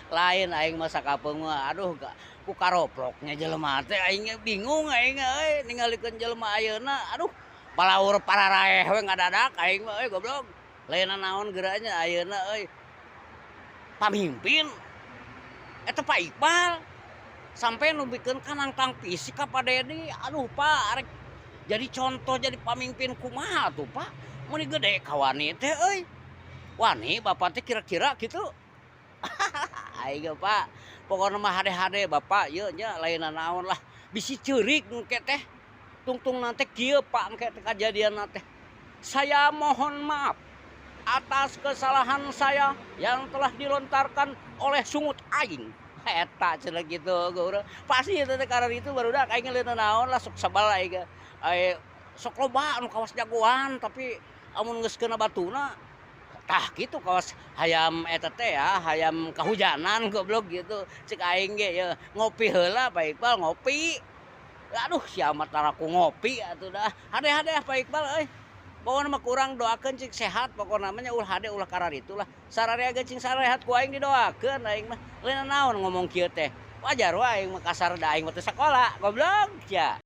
Lain aing mah sakapeung mah, aduh, ku karoproknya jelema teh aing ge bingung aing euy, ningalikeun jelema ayeuna, aduh, palaur pararaeh we ngadadak aing mah euy, goblok. Lain naon geura nya ayeuna euy. Pamimpin eta Pak Iqbal sampai nu bikeun ka nangtang fisik ka Pak Dedi. Aduh, Pak, arek jadi contoh jadi pamimpin kumaha tuh, Pak? Meuni gede kawani teh euy. Wani bapak teh kira-kira gitu. Aing ge, Pak, pokona mah hade-hade bapak ieu nya, lain naon lah, bisi ceurik engke teh. Tungtung teh kieu, Pak, engke teh kajadianna teh. "Saya mohon maaf atas kesalahan saya yang telah dilontarkan oleh sungut aing." Eta cenah kitu urang. Pasti eta teh karena itu barudak aing lain naon lah, sok sebel aing ge. Sok loba anu kawas jagoan, tapi amun geus keuna batuna tah kitu, kawas hayam eta teh ya, hayam kahujanan, goblok gitu. Cek aing ge ye ngopi heula, Pak Iqbal, ngopi. Aduh, sia mah taraku ngopi atuh dah. Hade-hade Pak Iqbal euy. Pokona mah kurang doakeun cing sehat, pokona mah nya, ulah hade, ulah kararitu lah. Sararea ge cing sarehat ku aing didoakeun aing mah. Lain naon ngomong kieu teh. Wajar wae aing mah kasar, da aing mah teu sakola, goblok sia.